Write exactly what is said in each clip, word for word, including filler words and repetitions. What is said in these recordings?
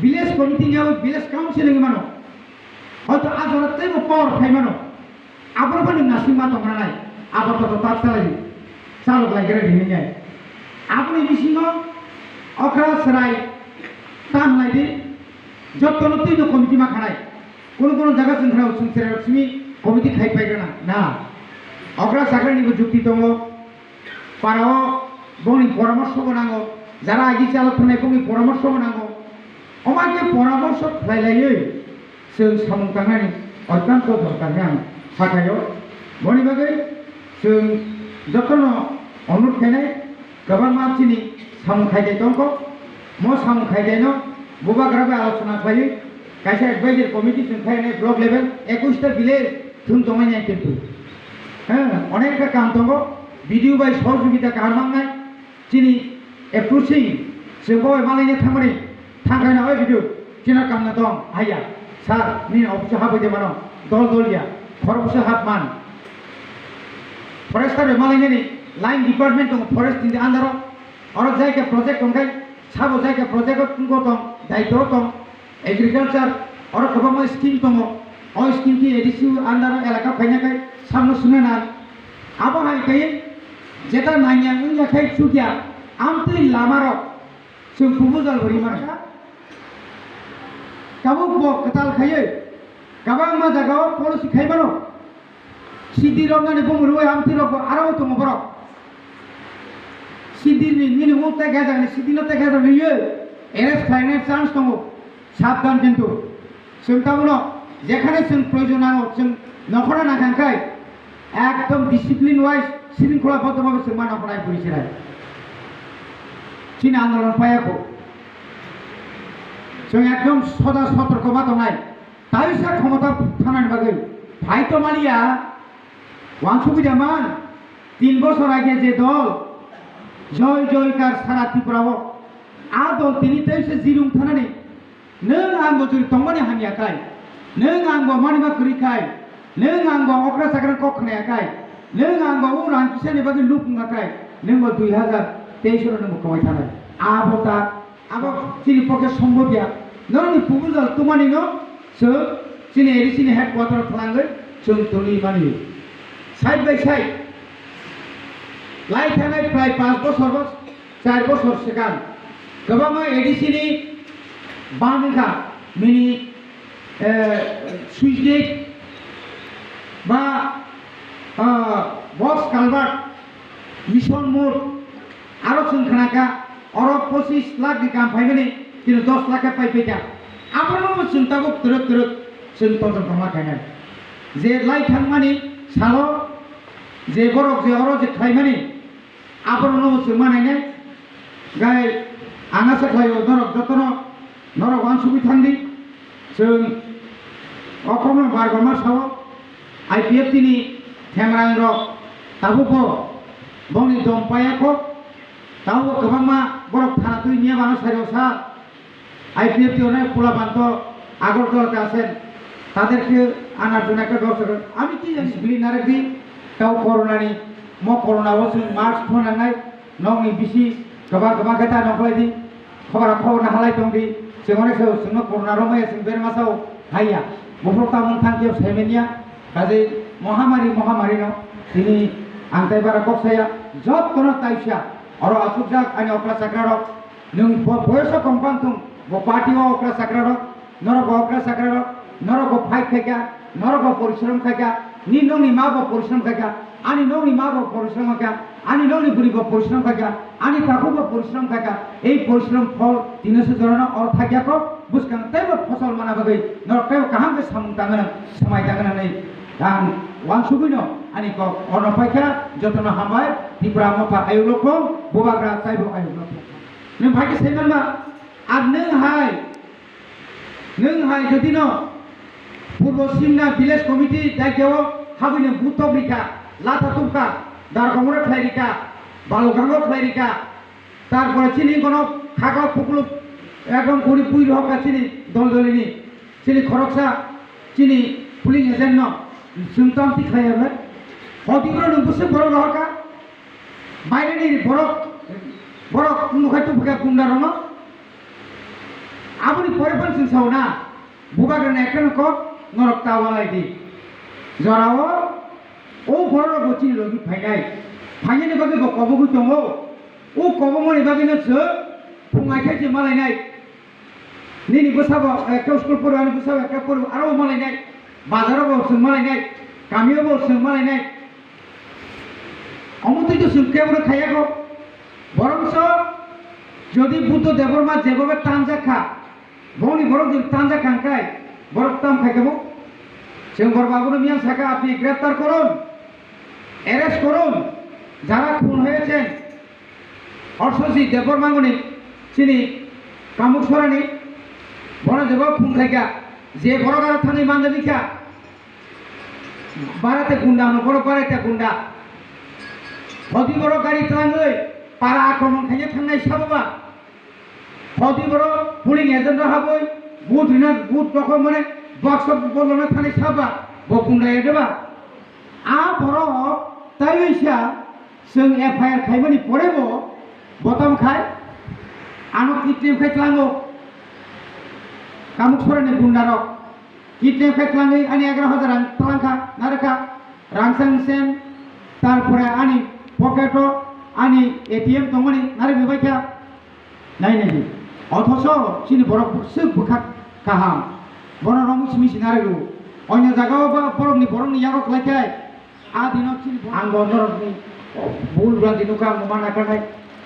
Village committee ni yawi village council wngwi mano. Hoito a jora teibo power phai mano. Abono phano nasing ma tongna nai. Abo to tak salai. Salok lai gere rini nai. Aboni bisingo okra serai tam lai di. Jotto no twi no committee ma khanai. Kono kono jaga chwng khanai chwng serai simi committee khai pai gana. Na. Okra sakra ni bo jukti tongo. Parao bongni poramorsho bo nango, jara agi chalok thwngnai bongni poramorsho bo nango. Omo khe poramorsho khlai laiwi chwng samung tangnani otyanto dorkar hwnwi ang sakhaio. Boni bagwi chwng jotono onurod khainai, kwbangma chini samung khaidai tongkho. Mo samung khaidaino bubagra bai alochona khlaiwi kaisa advisory committee chwng khainai block level ekush ta village thung tongmani kintu. Heh, onekta kam tongo, B D O bai sohojogita kaham mangnai, chini approaching, chwng bo bai malaina thangmani, thangkhaina oi B D O, chini kamna tong, haiya, sir, nini office o habwi de mano, dol dol ya, khoroksa hap man. Forester bai malainani line department tongo, forest ni under o, oro jaika project tongkhai, sabo jaika project o tong, daityo tong, Agriculture, oro kwbangma scheme tongo. O scheme khe A D C under o elaka phaina khai samno swngnai nang. Abo hai khe jeta nangya wngya khai chukya, amtwi lama rok chwng proposal bo rimani. Tabuk bo kwtal khaiwi kwbangma jagao policy khai mano. Sidi romnani bumung rwui amtwi rok bo aro tongo borok. Sidi ni nini mung tei gajak ni sidi no tei gajak ni ye arrest khlainai chance tongo. Sabdan kintu. Chwng tabuno jekhane chwng proyojon nango chwng nokhorna nangkha khai ekdom discipline wise sringkhola bodhobhabe chwng ma nokhornai puri chirai. Chini andolon paya kho. Chwng ekdom soda sotorko ma tongnai. Taisa khomota thanani bagwi phai to maliya, wansugwi da man, tin bosor age je dol joy joy kar sara Tripura o, a dol tini taisa jirung thanani, nwng ang bo jori tongmani hamya khai, nwng ang bo manima kwrwi khai, nwng ang bo okra chakra kok khnaya khai, nwng ang bo o rang kisani bagwi luk wngkha khai, nwng bo dui hazar teis oro nwng bo kwmai thanai. Abo ta Abo chini pokhe sombobya. Norokni proposal tumani no chwng chini A D C ni headquarter o thalangwi chwng tongwi mani. Side by side, lai thanai prai panch bosor bo, char bosor swkang kwbangma A D C ni ban wngkha, mini, eh, switch gate ba, ah, box culvert, mission mode, Aro chwng khna kha, oro pochis lakh ni kam phaimani, chini dos lakh khe pai phaikha. Abono bo chwng tabuk twrwk twrwk chwng tojok tongma khainai. Je lai thangmani salo je borok je oro je khlaimani, abono bo chwng ma nainai. Gai ang asa khlaio norok jotono Norok uansugwi thangdi, chwng o kokno bar bar ma sao, I P F T ni themrang rok tabukbo bongni dom paya kho, tabukbo kwbangma borok thana twi niya mano sai rok sa, I P F T onai pula banto Agartala ta asen, taderke anar jona ekta ব্যবস্থা করুন. আমি কি জানি? Discipline narekdi, tao corona ni, mo corona o chwng mask thonanai, nokni bisi kwbang kwbang khe ta nokhlaidi. Khobor khobor no halai tong di, chwng onek sao chwngno corona romaya chwng berma sao haiya. Buphuru tamung thang khe saimanya, kaje mohamari mohamari no tini ang tai bara kok saya, jottono taisa oro achukjak ani okra chakra rok, nwng bo boyoso kongpang thung, bo party o okra chakra rok, norok bo okra chakra rok, norok bo fight khaikha, norok bo porishrom khaikha, ni nokni ma bo porishrom khaikha, ani nokni ma bo porishrom khaikha, ani nokni bwrwi bo porishrom khaikha, ani takhuk bo porishrom khaikha. Ei porishrom phol tino se jorano oro thakya kho, bwskang teibo phosol mana bagwi norok teibo kaham khe samung tangna, swmai tangna hinwi ang uansugwino ani kok oro paikha. Jotono hambai, Tipra Motha ayuk lokthung, Bubagra teibo ayuk lokthung. Nwng bai khe sai manma, ar nwng hai Nwng hai jodi no Purbo Simna Village Committee daikya o habwi no butok rikha, latha tubkha, darkomoro khlai rikha, balogango khlai rikha, tarpore chini kono khaklo phukluk ekdom guri pui rohokha chini dol dolini, chini khoroksa chini polling agent no chwng tamti khlai ya bai. Hotibro nwng bwswk borok rohorkha, baireni borok, borok nukhai tubkha gunda rokno. Aboni pore phano chwng sao na, bubagrani ekta no kok norok ta walai di. Jorao o borok rok bo chini logi phainai. Phainani bagwi bo kobogwi tongo. O kobongmani bagwino chwng phungai khe chwng malainai. Nini bwsabo ekta school poro, ani bwsabo ekta poro, aro bo malainai. Bazaro bo chwng malainai. Kamio bo chwng malainai. Omo twi to chwng kebo no khaiya kho. Borokso jodi Buddho Debbarma jebobe tanjak kha, boni borok jodi tanjak kha hwnkhe borok tam khai khe bo. Chwng borok abono miyang saka, "Apni greptar korun, arrest korun, jara khun hoyechen." Orsosi Debbarma ngoni chini Kamuk Sorani bono jebo khun khai kha, je borok aro thangwi manjagwi kha. Barate gunda hwno, borok barate gunda. Hodi borok gari twlangwi para akromon khaina thangnai sabo ba. Hodi borok polling agent rok habwi vote rina, vote dokhol mane baksa bolona thangnai sabo ba. Bo gunda ya de ba. A borok taiwi sa chwng F I R khaimani pore bo botam khai ano kidnap khai tlango Kamuk Sorani gunda rok. Kidnap khe twlangwi ani egaroh hajar rang twlang kha, narwk kha, rang sang sen, tarpore ani pocket o ani A T M tongmani narwk bai kha. Nai nai di. Othoso chini borok swk bwkha kaham. Bono romwi simi si narwk o. Onyo jaga o ba borokni borokni yago kwlai khe. A dino chini bo-, ang bo norokni bul bwladi nukha, ang bo mana kanai.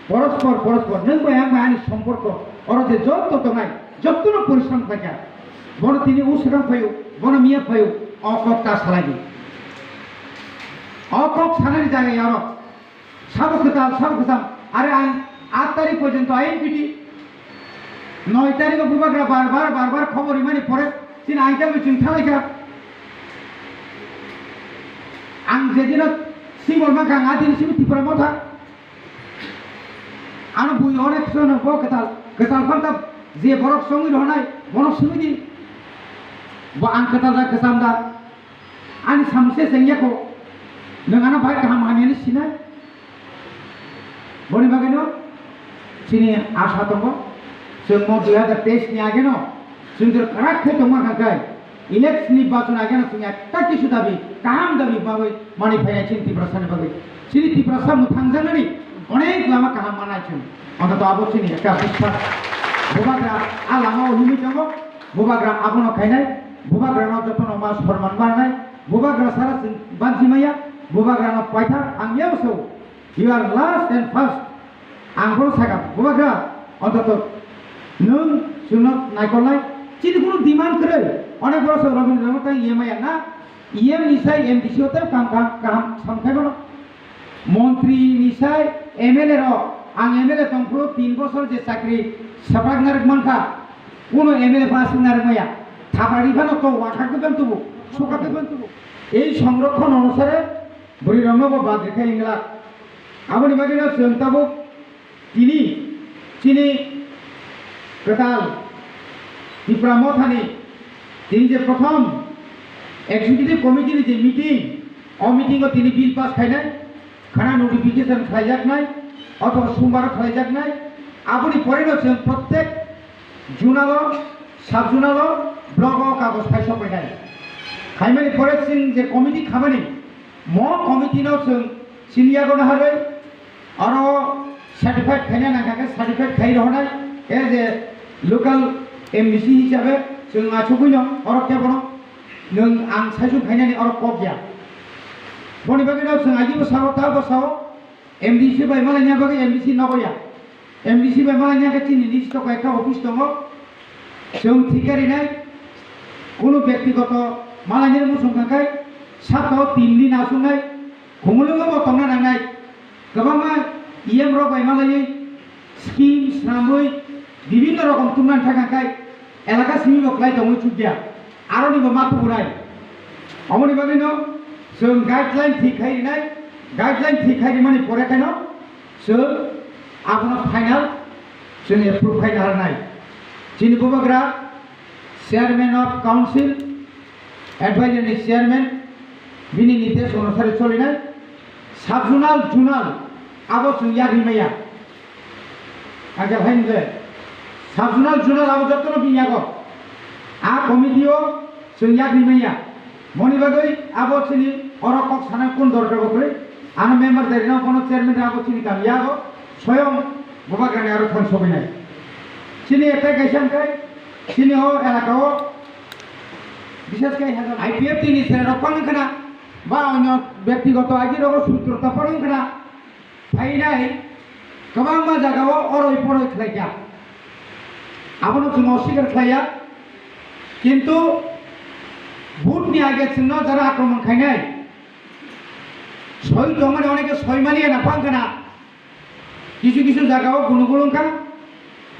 Porospor, porospor, nwng bai ang bai ani somporko, oro je jotto tongnai, jottono porishram khlaikha. Bono tini o swkang phaio, bono miya phaio, o kok ta salai di. O kok sanani jaga ya oro. Sabo kwtal, sabo kwcham. Are ang aat tarik porjonto I M P T. Noi tarikh o bubagra bar bar, bar bar khobor rimani pore chini aingkal bo chwng thalaikha. Ang jedino symbol mankha, ang adini simi Tipra Motha. Ano bui onek sono bo kwtal, kwtal phanta je borok songwi rohonai, bono simi di. Bo ang kwtal da, kwcham da. Ani samung se chengya kho. Nwng ano bai kaham hamya ni sinai. Boni bagwino chini asa tongo, chwng mo dui hajar teis ni ageno chwng jora kwrak khe tongma kha khe, election ni bachon ageno chwng ekta kisu dabi, kaham dabi bagwi manwi phainai chini Tiprasa ni bagwi. Chini Tiprasa mwthangjaknani onek lama kaham manai chwng. Antoto abo chini ekta bwswk. Bubagra a lama o himwi tongo, bubagra abono khainai, bubagrano jotono ma sorman manai, bubagra sara chwng banchi maya, bubagrano paitha ang yao sao. You are last and first. Ang bono sakha, bubagra, antoto nwng chwngno naikolnai, chini kunu demand kwrwi. Onek borok se Robindra Debbarma tei E M I R na, E M ni sai M D C o tei kam, kam, kaham sam khai bono. Montri ni sai M L A rok, ang M L A tongphuru tin bosor je chakri swprak narwk mankha, kunu M L A pass narwk maya, thapra ri phano to wakhak de ben tubu, sokak de ben tubu. Ei songrokhon onusare Bwrwi rokno bo bad rikha hinglak. Aboni bagwino chwng tabuk tini chini kwtal Tipra Mothani tini je prothom executive committee ni je meeting, o meeting o tini bill pass khainai, khana notification khlaijaknai, othoba sombar o khlaijaknai. Aboni poreno chwng prottek zonal o, sub zonal o, block o kagoj phai sokpainai. Khaimani pore chwng je committee khamani, mo committee no chwng chini yago naharwi oro certified khaina nangkha khe certified khai rohonai, as a local M D C hisabe chwng achugwino oro kebono nwng ang saichung khainani oro kok ya. Boni bagwino chwng agibo sao, tabo sao, M D C bai malaina bagwi M D C nogo ya. M D C bai malaina khe chini nisto kaisa office tongo. Chwng thika rinai, kunu byaktigoto malainani muchung kha khai, saptao tin din achuknai, khumulwngo bo tongna nangnai. Kwbangma E M rok bai malaiwi scheme swnamwi bibinno rokom tungna thangkha khai, elaka simi bo kwlai tongwi chukya. Aroni bo ma tuburai. Omoni bagwino chwng guideline thik khai rinai, guideline thik khai rimani pore khaino chwng abono final chwng approve khai naharnai. Chini bubagra chairman of council, advisory ni chairman, bini nirdesh onusare cholinai, sub zonal, zonal, abo chwng yagri maya. Ang khe hai hwnle, Sub-zonal, zonal abo jotono bini yago. A committee-o chwng yak rimanya. Moni bagwi abo chini oro kok sana kun dorkar bo kwrwi. Ano member derino bono chairman abo chini kam yago. Soyong Bubagrani aro thang sobainai. Chini ekta kaisa wngkhe chini o elaka-o bishes khe I P F T ni sera rok pang khna ba onyo byaktigoto agi rogo sutro ta pang khna. Phainai kwbangma jagao oroi poroi khlaikha. Abono chwng oswikar khlaiya. Kintu vote ni age chwngno jara akromon khainai. Soi tongmani oneke soi maliya na pang khna. Kisu kisu jagao gunu gunu wngkha.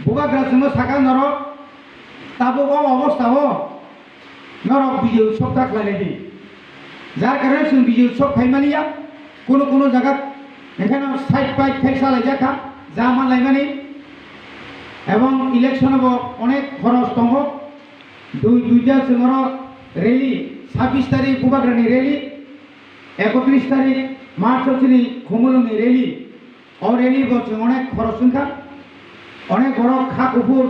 Bubagra chwngno saka norok tabuk o obostao. Norok Bijay Utsav ta khlai lai di. Jar karone chwng Bijay Utsav khai mani ya, kuno kuno jaga hwnkhe no side by side salaijak kha, ja man lai mani. Ebong election bo onek khoros tongo. Dui duita chwng oro rally, sabbish tarik Bubagrani rally, ekotris tarik March o chini Khumulwngni rally. O rally bo chwng onek khoros wngkha, onek borok kha kuphur,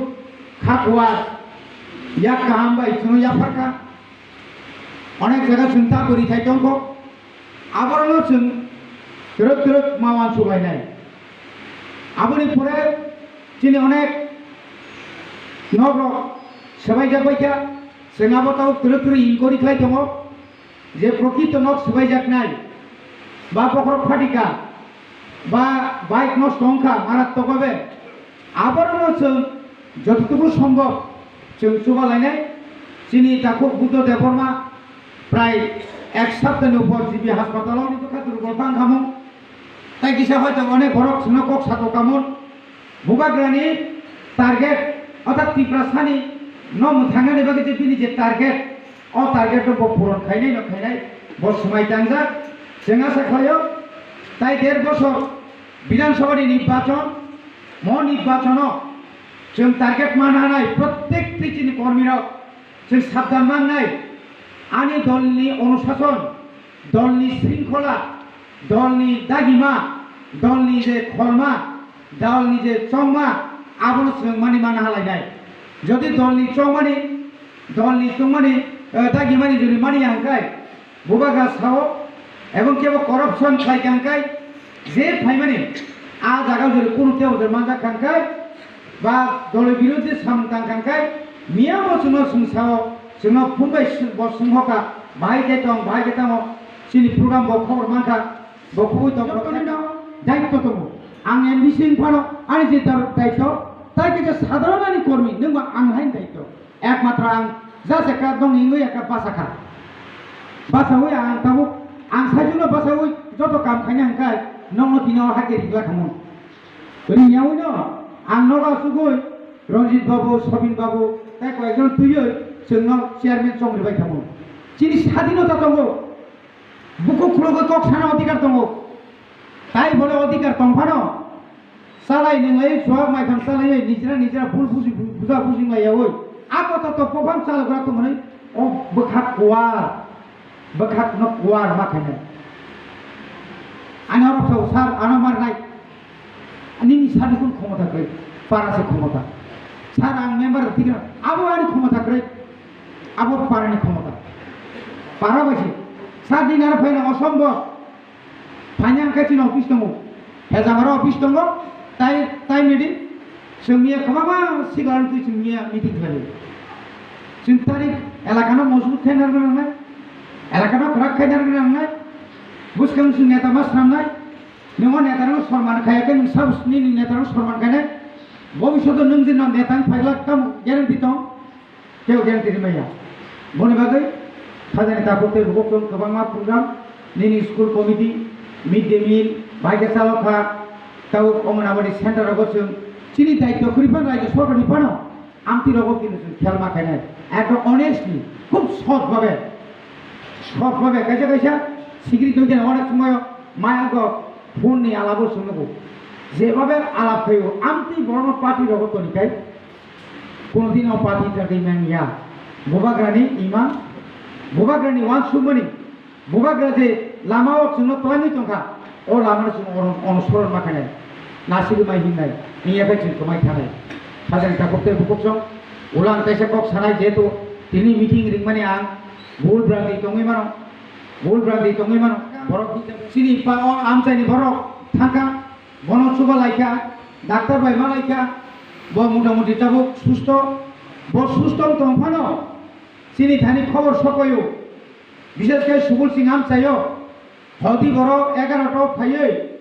kha kuar, yak kaham bai chwngno yapharkha, onek jaga chwng ta kwrwi thai tongkho, aborokno chwng twrwk twrwk ma uansuk lainai. Aboni pore chini onek nokrok swbaijak baikha, chwng abo tabuk twrwk twrwk inquiry khlai tongo. Je prokrito nok swbaijaknai, ba bokhorok phatika, ba bike nosto wngkha, marattok bhabe, aborokno chwng jototuku sombhob chwng chubalainai. Chini takhuk Buddho Debbarma prai ek saptani upor G B haspatalo bwkha durbol tang khamung. Tai kisa hoito onek borok chwngno kok satok kamung. Bubagrani target, orthat Tiprasani no mwthangnani bagwi je bini je target, o target no bo puron khainai no khainai, bo swmai tangjak. Chwng asa khlaio, tai der bosor Bidhan Sabha ni nirbachon, mo nirbachono chwng target man hanai prottek chini kormi rok. Chwng sabdan mangnai, ani dolni onusason, dolni sringkhola, dolni dagima, dolni je kholma, dolni je chongma, abono chwng mani mana halainai. Jodi dolni chongmani, dolni chongmani, eh, dagimani jodi mani ya hwnkhe, Bubagra sao, ebong kebo corruption khlai kha hwnkhe, je phaimani, a jaga jodi kunu tebo jodi manjak kha hwnkhe, ba dol birodhi samung tang kha hwnkhe, miya bo chwngno swng sao, chwngno phone bai sw-, bo swngkha, bahai khe tong, bahai khe tamo, chini program bo khobor mankha, bo khoboi tong, joto ni no daityo tongo. Ang M D C wng phano, ani je dar-, daityo, tai khe je sadharon ani kormi, nwng ba ang hai daityo. Ekmatro ang just ekta nongni wngwi ekta basa kha. Basawi ang tabuk, ang saichungno basawi joto kam khaina hwnkhe nongno tini o hakhe ringla khamung. Ringyawi no ang nogo asugwi Ranjit babu, Sobin babu, tei koyekjon twiwi chwngno chairman chongri bai khamung. Chini sadinota tongo. Bukhuk khulugwi kok sana odhikar tongo. Tai bono odhikar tong phano, chalai nwnglai chuak maitham chalai nijra nijra bul buji buja buji maya oi. A kota to kophang chalogra tongmani o bwkhak kuar, bwkhak no kuar ma khainai. Ani oro phau sar ano marnai. Nini sani kun khomota kwrwi, para se khomota. Sar ang member thikna abo ani khomota kwrwi, abo para ni khomota. Para bai se. Sar din aro phaina osombo. Phaina hwnkhe chini office tongo. Hejamaro office tongo. Tai, tai meeting. Chwng miya kwbangma sigaran twi chwng miya meeting khlai. Chwng tarik elakano mojbut khaina rwna nangnai. Elakano kwrak khaina rwna nangnai. Bwskang chwng neta ma swnamnai. Nwng o netarokno sorman khaya khe nwng sabo nini netarokno sorman khainai. Bobishoto nwng jino neta wng phaikla tamo guarantee tong? Kebo guarantee rimaya. Boni bagwi sajani takhuk tei bukhuk chwng kwbangma program nini school committee, mid day meal, bai khe chalo kha, tabuk Anganwadi center rogo chwng chini daityo kwrwi phano raijyo sorkarni phano. Amtwi rogo kini chwng khelma khainai. Ekdom honestly, khub sot bhabe, sot bhabe kaisa kaisa sikri tongkhe onek somoyo maya go phone ni alabo chwng nugo. Jebhabe alap khaio, amtwi borokno party rogo tonikhai, kono din o party chakri manya. Bubagrani iman, Bubagrani uansukmani, Bubagra je lama o chwngno twlangwi tongkha, o lamano chwng ono-, onusoron ma khainai, nasigwi mai himnai, wngya khe chwng kwmai thanai. Sajang takhuk tei bukhuk song ulang kaisa kok sanai, jehetu tini meeting ringmani ang bul brandi tongwi mano, bul brandi tongwi mano. Borok chini pa o amchaini borok thangkha, bono chuba laikha, doctor bai ma laikha, bo mota moti tabuk susto, bo susto wng tong phano chini thani khobor sokoio, bishes khe Subul Singh amchaio, hodi borok egaroto phaiwi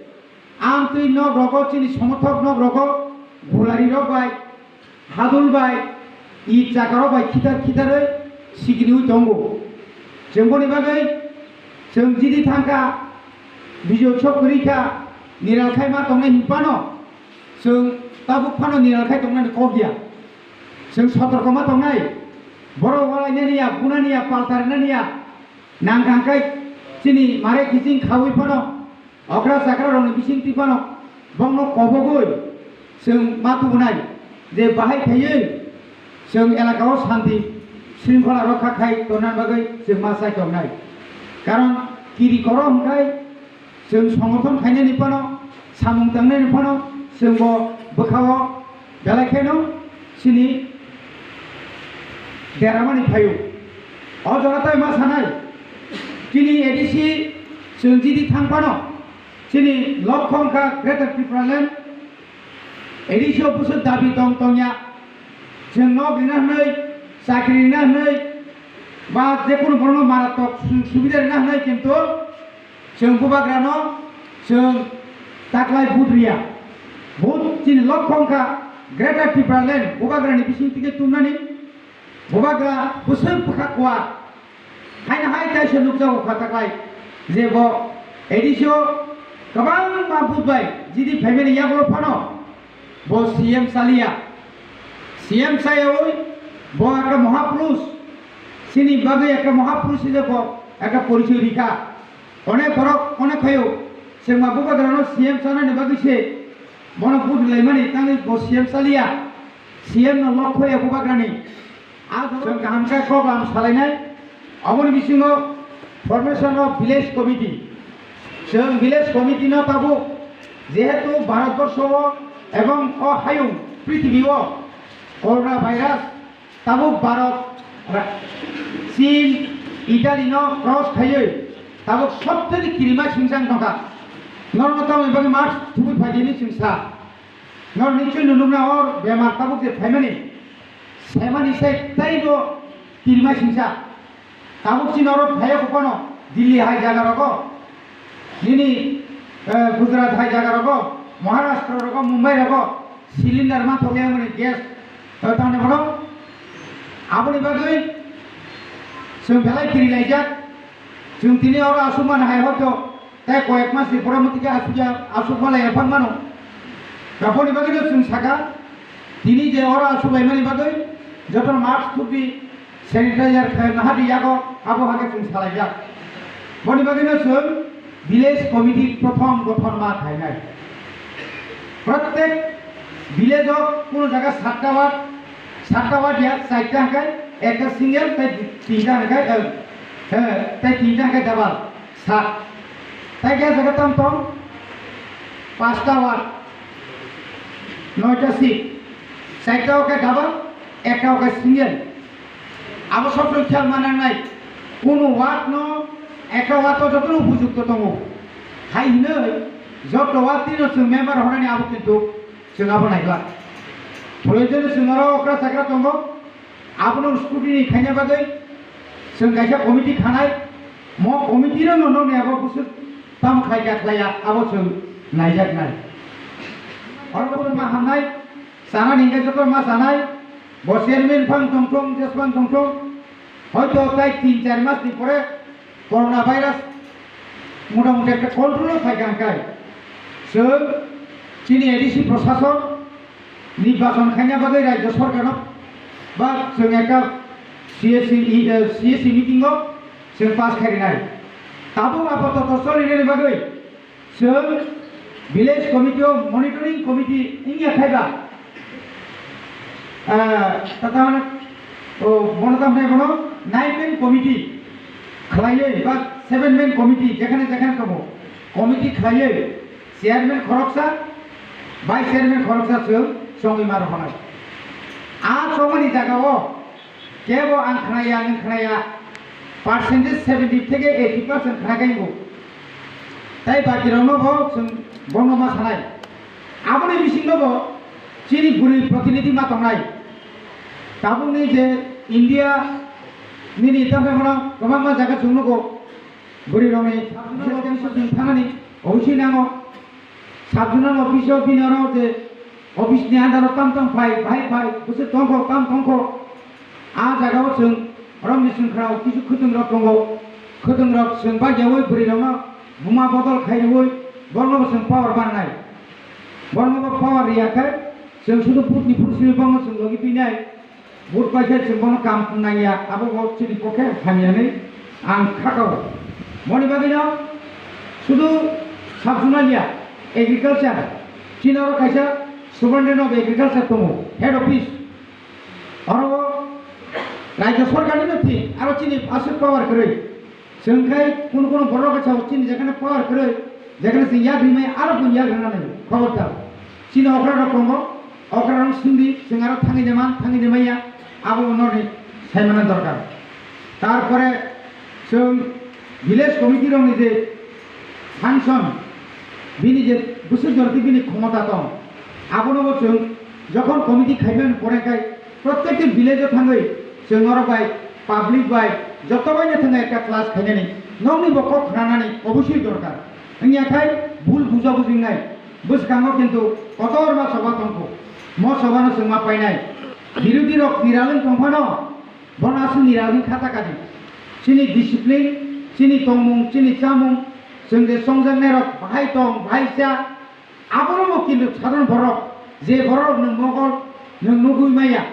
Amtwi nok rogo chini somothok nok rogo gulari rok bai, hadul bai, it chaka rok bai khitar khitarwi sikiriwi tongo. Chwng boni bagwi chwng jidi thangkha, bijok sok kwrwi kha, niral khai ma tongnai hinphano chwng tabuk phano niral khai tongnani kok ya. Chwng sotorko ma tongnai, borok walainani ya, bunani ya, paltarinani ya, nang kang khai chini mare kiching khawi phano Okra chakra rokni bisingtwi phano bongno kobogwi chwng ma tubunai je bahai khaiwi chwng elaka o shanti shringkhola rokha khai tonna bagwi chwng ma chai tongnai. Karon kiri koro hwnkhe chwng songothon khainani phano samung tangnani phano chwng bo bwkha o Belai kheno chini deramani phaio. O jora tai ma sanai, chini A D C chwng jidi thang phano, chini lokho wngkha Greater Tipraland, A D C o bwswk dabi tong tongya, chwng nok rina hwnwi, chakri rina hwnwi, ba jekunu borokno maratok su-, subida rina hwnwi, kintu Chwng bubagrano chwng taklai vote riya. Vote chini lokho wngkha Greater Tipraland bubagrani bising ticket tumnani. Bubagra bwswk bwkha kuar. Haino hai kaisa nukjago kha taklai je bo A D C o kwbangma vote bai jidi phaimani yagulo phano bo C M chaliya. C M chayawi bo ekta mahapurush. Chini bagwi ekta mahapurush hisabe bo ekta porichoy rikha. Onek borok onek khaio, chwngma bubagrano C M chanani bagwi se bono vote laimani tangwi bo C M chaliya, C M no lok khoya bubagrani. A jora chwng kaham khe kok lam salainai. Aboni bisingo formation of village committee. Chwng village committee no tabuk jehetu Bharat borsho o ebong o hayung prithibi o corona virus Tabuk Bharat, Ra-, Chin, Italy no cross khaiwi tabuk sobthani kirima singsa wng tongkha. Norokno tamoni bagwi mask thubui phaidi hinwi chwng sa. Norok nichoi nunukna o bemar tabuk je phaimani, semani sai teibo kirima singsa. Tabuk chini oro phaiya kuphano Delhi hai jaga rogo, nini, eh, Gujarat hai jaga rogo, Maharashtra rogo, Mumbai rogo cylinder ma thokya mani gas, eh, tamni bono aboni bagwi chwng belai kiri laijak. Chwng tini oro aswk mani hai hoito Tei koyek mas ni pore mwtwi khe aswk ya, aswk malai ya phang mano. Aboni bagwi no chwng saka, tini je oro aswk laimani bagwi jotono mask thupdi, sanitizer khe nahardi yago, abo hakhe chwng salaijak. Boni bagwi no chwng village committee prothom gothon ma khainai. Prottek village o kuno jaga satta ward, satta ward ya, charta hwnkhe ekta single tei tinta hwnkhe, eh, eh, tei tinta hwnkhe double. Sat. Tai khe jaga tong tong. Pasta ward. Noita seat. Saita o khe double, ekta o khe single. Abo sob sob khel ma nangnai. Kunu ward no ekta ward o joto upojukto tongo. Hai hinoi joto ward tino chwng member horani abo kintu chwng abo naikha. Proyojon chwng oro okra chakra tongo. Abono scrutiny khaina bagwi chwng kaisa committee khanai, mo committee no nono ni abo bwswk tamo khlai kha khlai ya, abo chwng naijaknai. Oro bo ma hamnai, sana ni hwnkhe joto ma sanai, bo chairman phang tongthong, jesphang tongthong, hoito tai tin char mas ni pore Corona virus motamuti ekta control o phaikha hwnkhe chwng chini A D C prosason nirbachon khaina bagwi rajya sorkarno ba chwng ekta C S C, eh, C S C meeting o chwng pass kharinai. Tabuk apatot solinani bagwi Chwng village committee o monitoring committee wngya khaiba, ah, tata hwnwi, o, bono tamo hwnwi bono nine man committee khlaiwi ba seven man committee jekhane jekhane tongo, committee khlaiwi chairman khoroksa, vice chairman khoroksa chwng chongwi ma rohornai. A chobani jagao kebo ang khnaya, nwng khnaya, percentage seventy theke eighty percent khnakai bo. Tai bakirokno bo chwng bono ma sanai. Aboni bisingno bo chini bwrwi protinidhi ma tongnai. Tabukni je India nini tamni bono kwbangma jaga chwng nugo. Bwrwi rokni sabjuna office o chwng thanani obviously nango. Sabjuna office o bini oro je office ni under o tam tam phai, bhai phai, bwswk tongkho, tam tongkho. A jaga o chwng oro ni chwng khwrao kisu khwtwng rok tongo. Khwtwng rok chwng bagyaui bwrwi rokno buma bodol khai rwui borokno bo chwng power mananai. Borokno bo power riya khe chwng sudu vote ni phuru simi borokno chwng logi twinai. Vote pai khe chwng bono kam nangya, abo bo chini pokhe hamya hinwi ang khakao. Boni bagwino sudu sub-zonal ya, agriculture, chini oro kaisa superintendent of agriculture tongo, head office. Oro o rajya sorkarni no thik, aro chini aswk power kwrwi. Chwng khai kunu kunu borok rok sao chini jekhane power kwrwi, jekhane chwng yak rimai aro bo yak rina nai, khobordar. Chini okra rok tongo, okra rok sindi, chwng aro thangwi de man, thangwi de maya, abo norni saimana dorkar. Tarpore chwng village committee rokni je function, bini je bwswk jorti bini khomota tong, abono bo chwng jokhon committee khaimani pore khai Protekti village o thangwi chwng norok bai public bai joto bai no thangwi ekta class khainani nokni bo kok khnanani oboswi dorkar. Wngya khai bul buja bujingnai bwskango kintu kotorma soba tongkho. Mo soba no chwng ma painai. Birodhi rok niralwng tongphano bono aswk niralwng kha taka di. Chini discipline, chini tongmung, chini chamung, chwng je chongjaknai rok bahai tong, bahai cha, Abono bo kintu sadharon borok, je borok nwng mokol, nwng nugwi maya,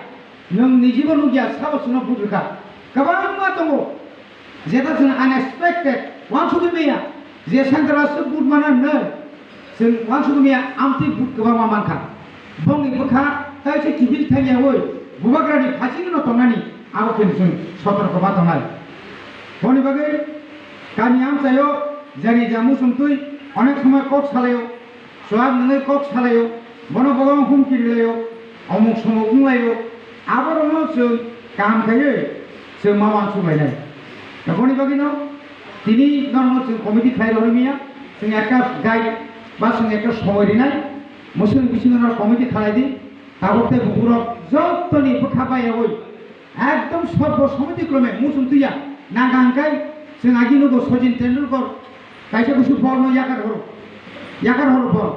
nwng nijibo nukya, sabo chwngno but rwkha. Kwbangma tongo, jeta chwng unexpected, uansugwi maya, je sengkrak aswk but mana hwnwi, chwng uansugwi maya, amtwi but kwbangma mankha. Bongni bwkha, tai se kiphil thangyaui, bubagrani phasingno tongnani, abo kintu chwng sotorko ma tongnai. Boni bagwi kami amchaio, jani ja muchungtwi, onek somoi kok salaio, Chuak nungwi kok salaio, bono bogo humki rilaio, omuk somuk wnglaio, aborokno chwng kaham khaiwi chwng ma uansuk lainai. Aboni bagwino tini norokno chwng committee khlai rwrwmiya, chwng ekta guide ba chwng ekta somoi rinai, mwswk bisingo norok committee khlai di, tabuk tei bukurok jottoni bwkha bayaui Ekdom sorbo somiti krome muchung tuya nang hangkai chwng agi nugo Sachin Tendulkar kaisa kusu bol no yakar horo, yakar horo bol.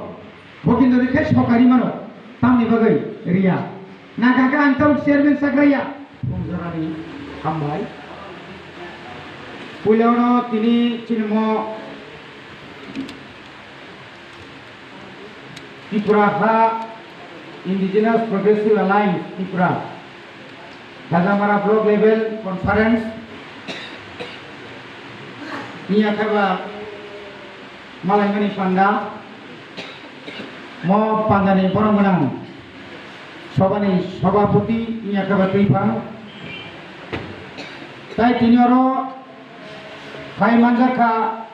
Bo kintu rikhe sokari mano tamni bagwi riya. Nang hangkai ang tamo chairman sakraya. Phung jorani hambai. Puila no tini chini mo Tripura ha Indigenous Progressive Alliance Tripura, Gajamara Block Level Conference, niya kheba malaimani panda, mo pandani borong gwnang sobani sobapoti niya kheba twiphang, tai tini oro Phai manjak kha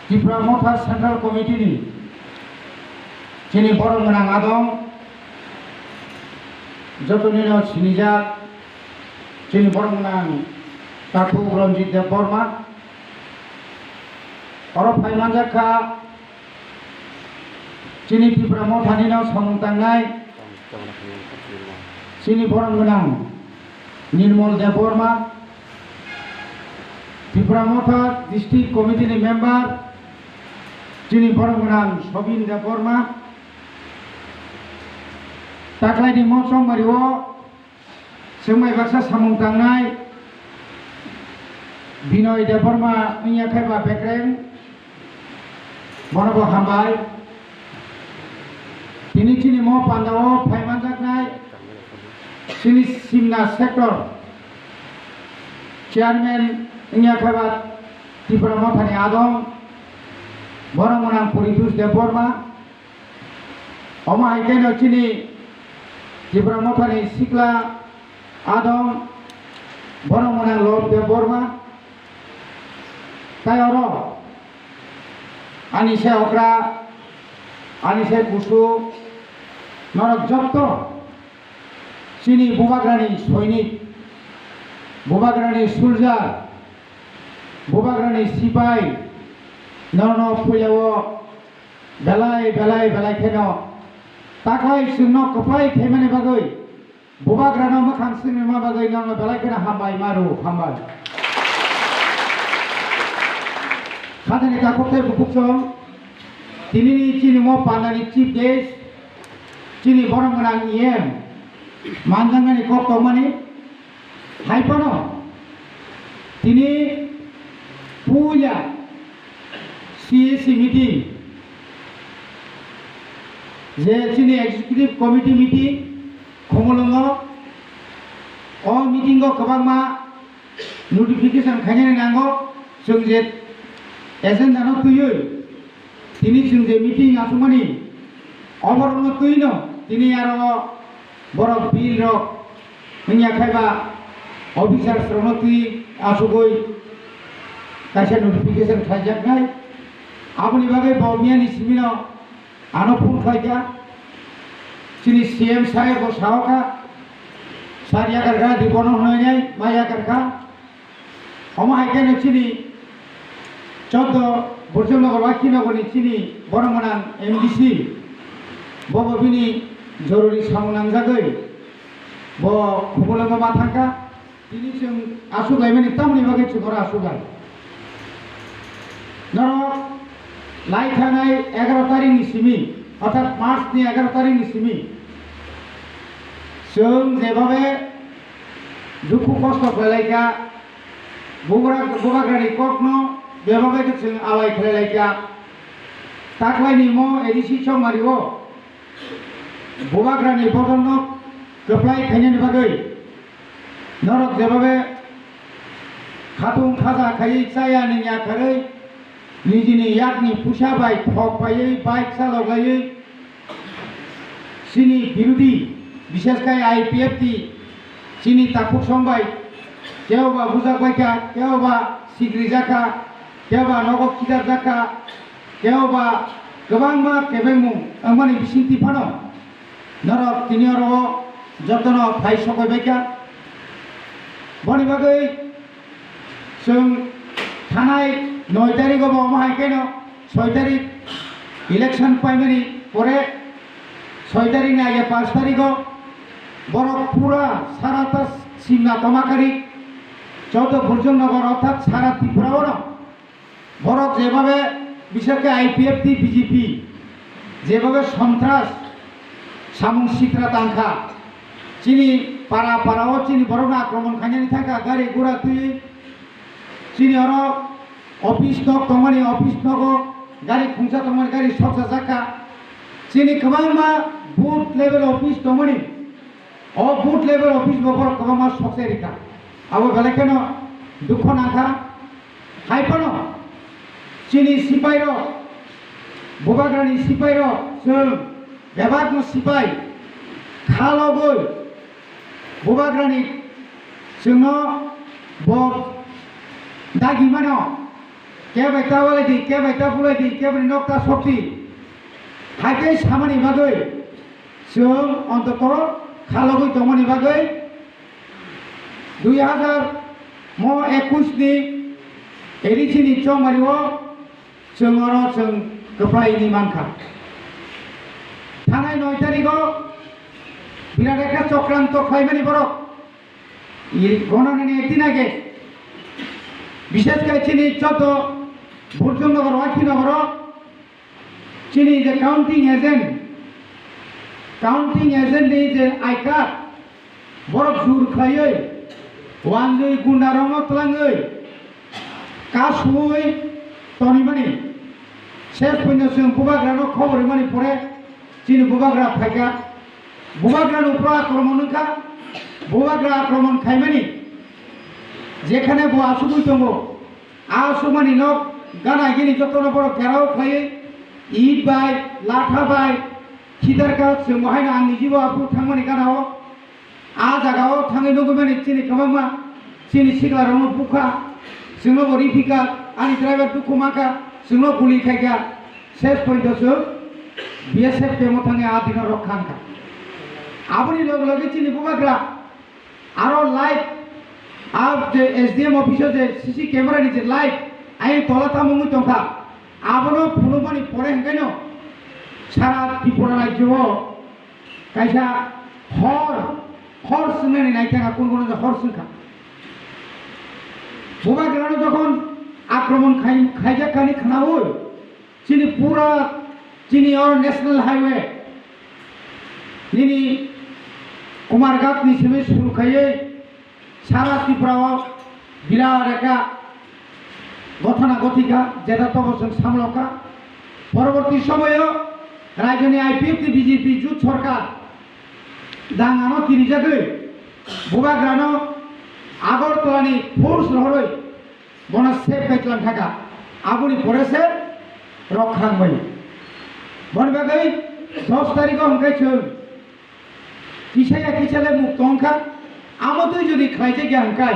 Tipra Motha Central Committee ni chini borok gwnang adong, joto nino sinijak chini borok gwnang Takhuk Ranjit Debbarma. Oro phai manjak kha Chini Tipra Mothani no samung tangnai chini borok gwnang Nirmal Debbarma, Tipra Motha District Committee ni member chini borok gwnang Sobin Debbarma, takhai ni mo chongmari o Chwng bai baksa samung tangnai Binoy Debbarma wngya khe ba bekreng, bono bo hambai. Tini chini mo pandao phai manjaknai chini Simna sector chairman wngya khe ba Tipra Mothani adong, bono mwnang Poritus Debbarma. Omo hai khe no chini Tipra Mothani sikla adong, bono mwnang Lord Debbarma. Tai oro ani se okra, ani se kusu, norok jotto Chini bubagrani soinik, bubagrani soldier, bubagrani sipai, nono puilao belai belai belai kheno takhai chwngno kwplai khaimani bagwi, bubagrano mwkhang swngrima bagwi nono belai kheno hambai maru, hambai. Khajani takhuk tei bukhuk chwng, tinini chini mo pandani chief guest, chini borom gwnang E M, manjaknani kok tongmani, hai phano tini puila C A C meeting, je chini executive committee meeting, Khumulwngo, o meeting o kwbangma notification khainani nango, chwng je agenda no twiwi tini chwng je meeting asukmani, oborokno twino tini aro borok bill rok wngya khaiba officers rokno twi asugwi kaisa notification khaijaknai, aboni bagwi bo miyani simino ano phone khlaikha, chini C M saheb bo saokha, sir yakarkha, ribono hwnwi nai ma yakarkha. Omo hai kheno chini choddo Burjumnagar Wakhinogorni chini borom gwnang M D C, bobo bini jorori samung nangjagwi bo Khumulwngo ma thangkha. Tini chwng aswk laimani tamoni bagwi chwng oro aswk lai. Norok lai thanai egaroh tarikni simi, orthat March ni egaroh tarikni simi chwng jebabe dukhu kosto khlailaikha, bugra-, bubagrani kokno jebabe chwng alai khlailaikha. Taklaini mo A D C Chongmario bubagrani bodolno kwplai khainani bagwi norok jebabe khatung khaja khaiwi chaya nungya kharwi nijini yakni puisa bai thok paiwi bike chaloklaiwi chini birodi, bishesh khai I P F T chini takhuk song bai kebo ba bujak baikha, kebo ba sikrijakha, kebo ba nogo khidarjakha, kebo ba kwbangma kebengmung wngmani bisingtwi phano norok tini oro jotono phai sokoi baikha. Boni bagwi chwng thanai noi tarikgo bo omo hai kheno soi tarik election paimani pore soi tarikni age panch tarikgo borok pura sara ta simna tomakari joto Burjumnagar orthat sara Tripura oro borok jebabe, bishesh khe I P F T, B J P, jebabe sontras samung sitra tangkha, chini para para o chini borokno akromon khainani thangkha, gari gura twi chini oro office nok tongmani, office nogo gari khungsa tongmani, gari soksa jakha, chini kwbangma booth level office tongmani. O booth level office bo borok kwbangma sokchai rikha. Abo belai kheno dukho nangkha. Hai phano chini sipai rok, bubagrani sipai rok, chwng bebakno sipai khalogwi bubagrani chwngno bo dagi mano, khe bai ta walai di, khe bai ta bulai di, khe bai nok ta sokti. Hai khe samani bagwi chwng ontoto khalogwi tongmani bagwi dui hazar mo ekush ni A D C ni chongmari o chwng oro chwng kwplai ni mankha. Thanai noi tarikh o birat ekta chokranto khlaimani borok. I gonanani ekdin age, bishesh khe chini joto Burjumnagar, Wakhinogor o chini je counting agent, counting agent ni je I card, borok jur khlaiwi, wanjwi gunda rokno twlangwi, kasui tonimani, ses puino chwng bubagrano khobor rimani pore chini bubagra phaikha, bubagrano upro akromon wngkha, bubagra akromon khaimani, jekhane bo asugwi tongo, a sumani nok gana gini jotono borok gherao khlaiwi, it bai, latha bai, khitarkha, chwng bo haino ang nijibo aphuru thangmani ganao, a jagao thangwi nugwi mani chini kwbangma chini siklarokno bukha, chwngno bo riphikha, ani driver dukhu mankha, chwngno guli khaikha, ses pointo chwng B S F camp-o thangwi a dino rokha wngkha. Aboni loge loge chini bubagra aro live, a je S D M office o je C C camera ni je live ayang tola tamo wngwi tongkha, abono phunukmani pore hwnkhe no sara Tripura rajyo o kaisa hor, hor swngnani naithaka, kun kun hor swngkha. Bubagrano jokhon akromon khai-, khaijak kani khnaui, chini pura, chini o National Highway, nini Kumarghat ni simi suru khaiwi sara Tripura o birat ekta gothana gothika, jeta tobo chwng samlokha. Poroborti somoyo rajyoni I P F T B J P jut sorkar dangano kirijagwi bubagrano Agartala ni force rohorwi bono save khai tlang thaka, aboni pore se rok khang bai. Boni bagwi dos tarikh o hwnkhe chwng kisa ya kisa le muk tong kha, amo twi jodi khlai jak ya hwnkhe,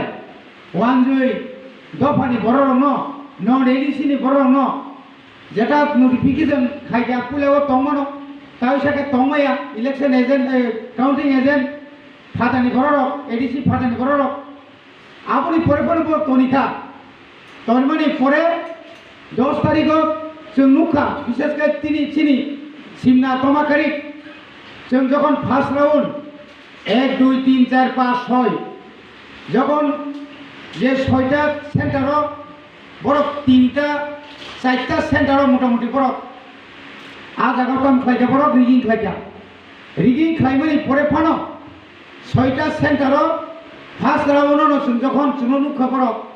wanjwi dophani borok rokno, non A D C ni borok rokno, jeta notification khai kha puila o tong mano, tei sa khe tong maya, election agent, eh, counting agent, phatani borok rok, A D C phatani borok rok, aboni pore pore bo toni kha. Tonimani pore dos tarikh o chwng nukha, bishes khe tini chini simna toma karik chwng jokhon first round ek, dui, tin, char, panch, soi, jokhon je soita center o borok tinta, charta center o motamuti borok a jaga o kam khlaikha, borok rigging khlaikha. Rigging khlaimani pore phano soita center o first round o no chwng jokhon chwngno nukha borok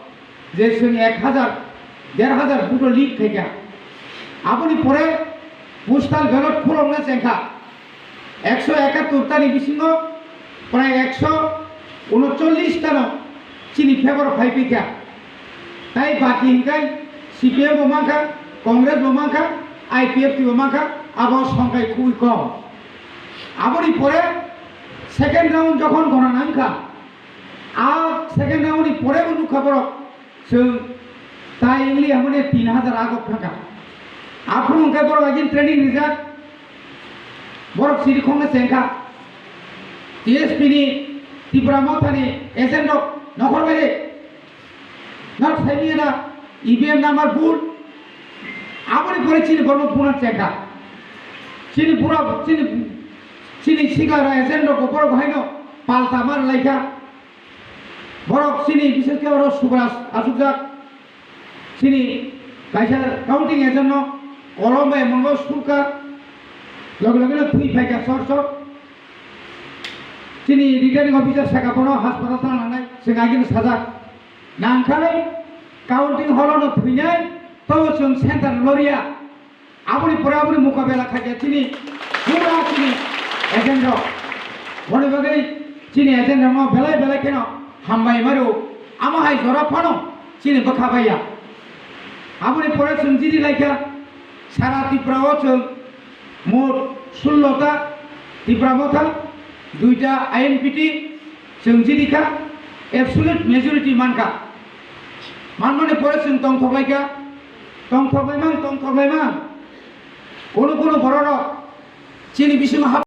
je chwng ek hajar, der hajar vote o lead khaikha. Aboni pore postal ballot khulokna chengkha. Ekso ekattor tani bisingo prai ekso unochollish tano chini favor o phai phaikha. Tai baki hinkai C P M bo mankha, Congress bo mankha, I P F T bo mankha, abo songkai khubui kom. Aboni pore second round jokhon gona nangkha, a second round ni pore bo nukha borok chwng tai wngli hamani tin hajar agok thangkha. Aphuru hwnkhe borok agin training rijak, borok siri khongno chengkha. T S P ni Tipra Mothani agent rok nokhor bai de. Nok saimiyana E V M number vote. Aboni pore chini borok bunan chengkha. Chini bura, chini, chini sikla rok agent rok borok haino palta mar laikha. Borok chini bises khe oro subraj achukjak. Chini kaisa counting agent no kolom bai mongo sulka. Loge loge no thwi phaikha sor sor. Chini returning officer saka bono hospital tang nangnai, chwng agini sajak. Nangkha counting hall no thwinai, tobo chwng center loria. Aboni pore aboni mukabela khaikha chini pura chini agent rok. Boni bagwi chini agent rokno belai belai kheno hambai maro. Amo hai jora phano chini bwkha baiya. Aboni pore chwng jiri laikha sara Tripura o chwng mot sullo ta Tipra Motha, duita I N P T, chwng jiri kha, absolute majority mankha. Manmani pore chwng tongthok laikha, tongthok laimang, tongthok laimang. Kunu kunu bororok chini bisingo hap